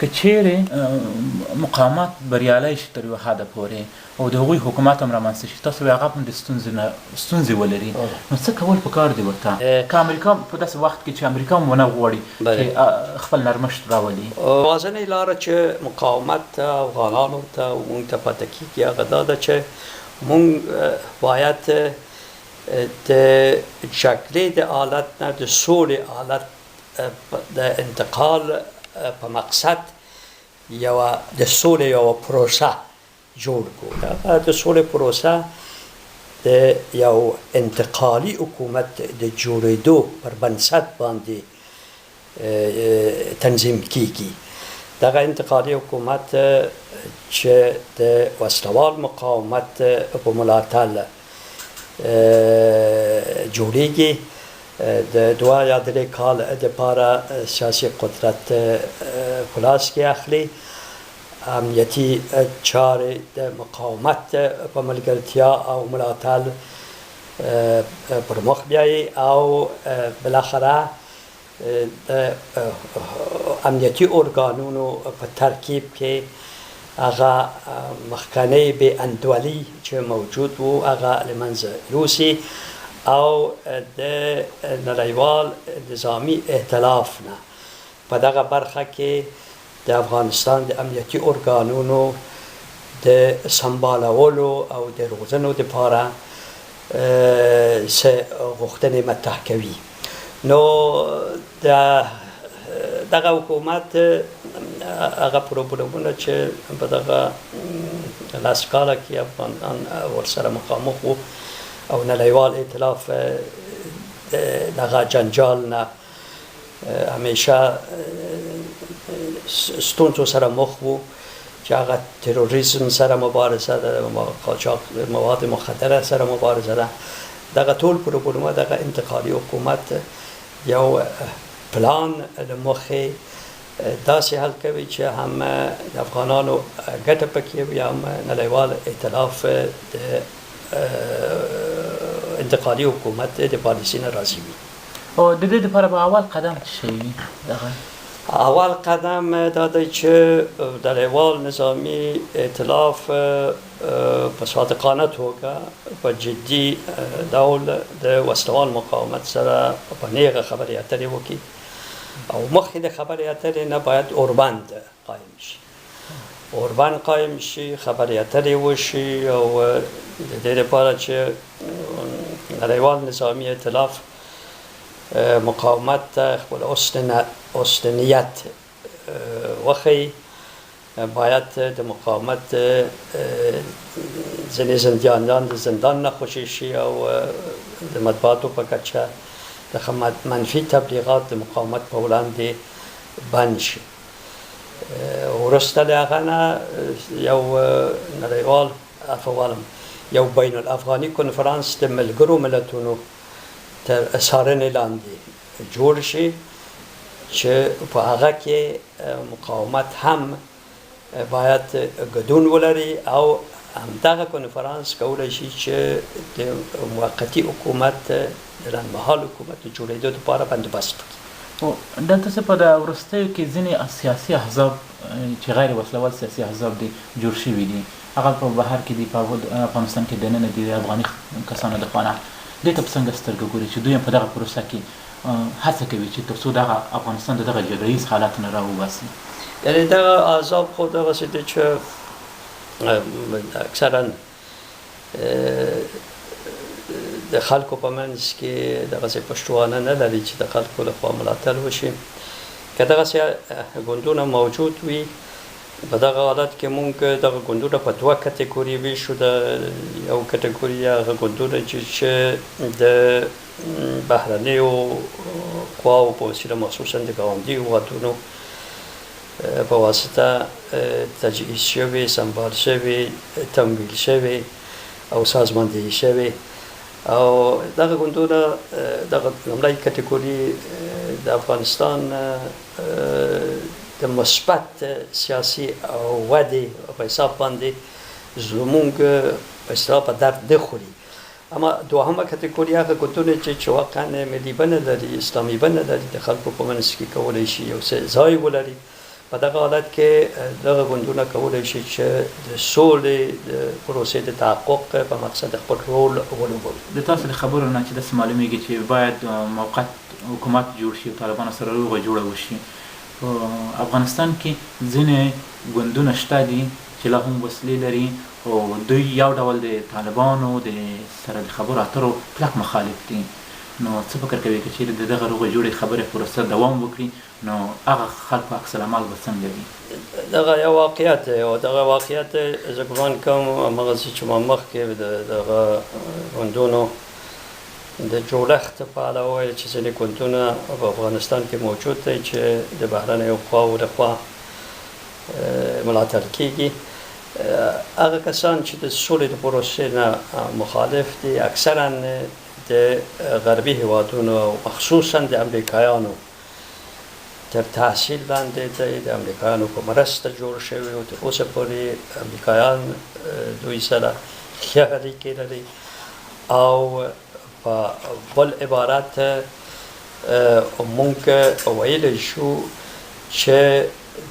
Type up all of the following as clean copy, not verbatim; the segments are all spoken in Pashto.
که چیرې مقاومت بریالی شي تر یو حده پورې او د هغوی حکومت هم رامنځته شي، تاسو به هغه هم د ستونزې نه ستونزې ولري، نو څه کول پکار دي ورته؟ که امریکا په داسې وخت کې چې امریکا هم ونه غواړي چې خپل نرمښت راولي. یوازنۍ لاره چې مقاومت ته، افغانانو ته او موږ ته پاتې کېږي هغه دا ده چې موږ باید د جګړې د حالت نه د سولې حالت د انتقال په مقصد یوه د سولې یوه پروسه جوړ کړو. دغه د سولې پروسه د یو انتقالي حکومت د جوړېدو پر بنسټ باندې تنظیم کیږي. دغه انتقالي حکومت چې د وسلوال مقاومت په ملاتړ جوړیږي، د 2 یا 3 کال دپاره سیاسي قدرت په لاس کې اخلي، امنیتي چارې د مقاومت په ملګرتیا او ملاتړ پر مخ بیایي او بالاخره د امنیتي ارګانونو په ترکیب کې هغه مخکنۍ بې انډولي چې موجود وو هغه له منځه یوسي او د نړیوال نظامي ائتلاف نه په دغه برخه کې د افغانستان د امنیتي ارګانونو د سمبالولو او د روزنو لپاره څه غوښتنې مطرح کوي. نو د دغه حکومت هغه پروبلمونه چې په دغه 10 کاله کې افغانان ورسره مخامخ وو او نړیوال ائتلاف دغه جنجال نه همیشه ستونزو سره مخ وو چې هغه تروریسم سره مبارزه ده، قاچاق مواد مخدره سره مبارزه ده، دغه ټول پروبلمونه دغه انتقالي حکومت یو پلان له مخې داسې حل کوي چې هم د افغانانو ګټه پکې وي، هم نړیوال ائتلاف د انتقالي حکومت د پالیسي نه راضي وي. او د دې لپاره به اول قدم څه شی وي دغه؟ اول قدم دا دی چې نړیوال نظامي ائتلاف په صادقانه توګه، په جدي ډول د وسلوال مقاومت سره په نیغه خبرې اترې وکړي او مخکې د خبرې اترې نه باید اوربند قایم شي، اوربند قایم شي، خبرې اترې وشي او د دې لپاره چې نړیوال نظامي ائتلاف مقاومت ته خپل حسن نیت وښيي، باید د مقاومت ځینې زندانیان د زندان نه خوشې شي او د مطبوعاتو په کچه د منفي تبلیغات د مقاومت په وړاندې بند شي. وروسته له هغه نه یو نړیوال، عفو، یو بین الافغاني کنفرانس د ملګرو ملتونو تر څارنې لاندې جوړ شي چې په هغه کې مقاومت هم باید ګډون ولري او همدغه کنفرانس کولی شي چې د موقتي حکومت، د لنډمهال حکومت د جوړېدو لپاره بندوبست وکړي. دلته څه په دا وروستیو کې ځینې سیاسي احزاب چې غیر وسلوال سیاسي احزاب دي جوړ شوي دي، هغه په بهر کې دي، په افغانستان کې دننه دي، د افغاني کسانو د خوا نه، دې ته په څنګه سترګه ګوري چې دوی هم په دغه پروسه کې هڅه کوي چې تر څو دغه افغانستان د دغه جګړه ییز حالت نه راوباسي؟ یعنی دغه احزاب خو دغسې دي چې اکثرا د خلکو په منځ کې دغسې پشتوانه نه لري چې د خلکو له خوا ملاتړ وشي. که دغسې ګوندونه موجود وي، په دغه حالت کې مونږ دغه ګوندونه په دوه کټګوري ویشو. د یو کټګوري هغه ګوندونه چې د بهرنیو قواو په وسیله، مخصوصا د ګاونډي هېوادونو په واسطه تجهیز شوي، سمبال شوي، تمویل شوي او سازماندهي شوي او دغه ګوندونه، دغه لومړۍ کټګوري د افغانستان د مثبت سیاسي او ودې په حساب باندې زمونږ په اصطلاح په درد نه خوري. اما دوهمه کټګوري هغه ګوندونه چې واقعا ملي بنه لري، اسلامي بنه لري، د خلکو په منځ کې کولی شي یو څه ځای ولري، په دغه حالت کې دغه ګوندونه کولی شي چې د سولې د پروسې د تحقق په مقصد خپل رول ولوبوي. د تاسو د خبرو نه چې داسې معلومیږي چې باید موقت حکومت جوړ شي او طالبانو سره روغه جوړه وشي. په افغانستان کې ځینې ګوندونه شته دي چې لا هم وسلې لري او دوی یو ډول د طالبانو د سره د خبرو اترو کلک مخالف دي. نو څه فکر کوي که چیرې د دغه روغې جوړې خبرې پروسه دوام وکړي، نو هغه خلکو عکس العمل به څنګه وي؟ دغه یو واقعیت دی او دغه واقعیت زه ګمان کوم هماغسې چې ما مخکې د دغه ګوندونو د جوړښت په اړه وویل چې ځینې ګوندونه په افغانستان کې موجود دی چې د بهرنیو قواو لخوا ملاتړ کیږي. هغه کسان چې د سولې د پروسې نه مخالف دي، اکثرا د غربي هیوادونو او مخصوصا د امریکایانو تر تحصیل لاندې دی، د امریکایانو په مرسته جوړ شوی او تر اوسه پورې امریکایان دوی سره ښه اړیکې لري. او په بل عبارت مونږ ویلی شو چې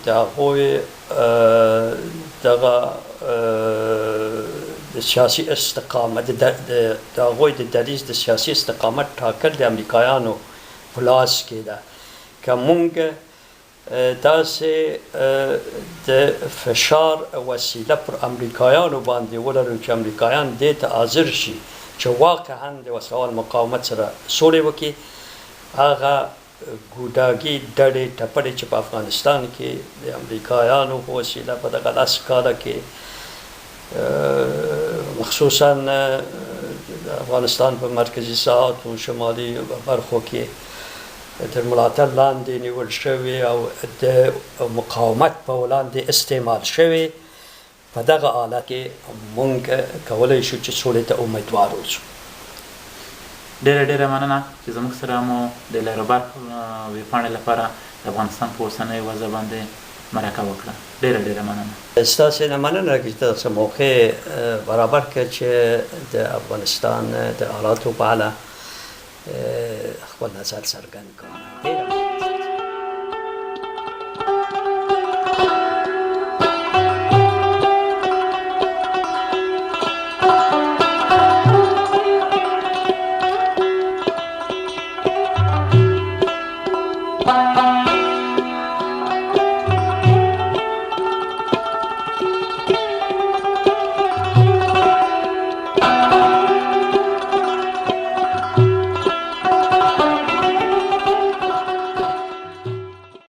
د هغوی دغه د سیاسي استقامت، د هغوی د دریځ د سیاسي استقامت ټاکل د امریکایانو په لاس کې ده. که مونږ داسې د فشار وسیله پر امریکایانو باندې ولرو چې امریکایان دې ته حاضر شي چې واقعا د وسلوال مقاومت سره سولې وکړي، هغه ګوډاګي ډلې ټپلې چې په افغانستان کې د امریکایانو په وسیله په دغه 10 کاله کې مخصوصا د افغانستان په مرکزي ساحاتو شمالي برخو کې تر ملاتړ لاندې نیول شوې او د مقاومت په وړاندې استعمال شوې، په دغه حالت کې مونږ کولی شو چې سولې ته امیدوار اوسو. ډېره ډېره مننه چې زموږ سره مو د لروبر ویبپاڼې لپاره د افغانستان په اوسنۍ وضع باندې مرکه وکړه. ډېره ډېره مننه. ستاسې نه مننه چې تاسو موقع برابر کړه چې د افغانستان د حالاتو په اړه خپل نظر څرګند کړم. ډېره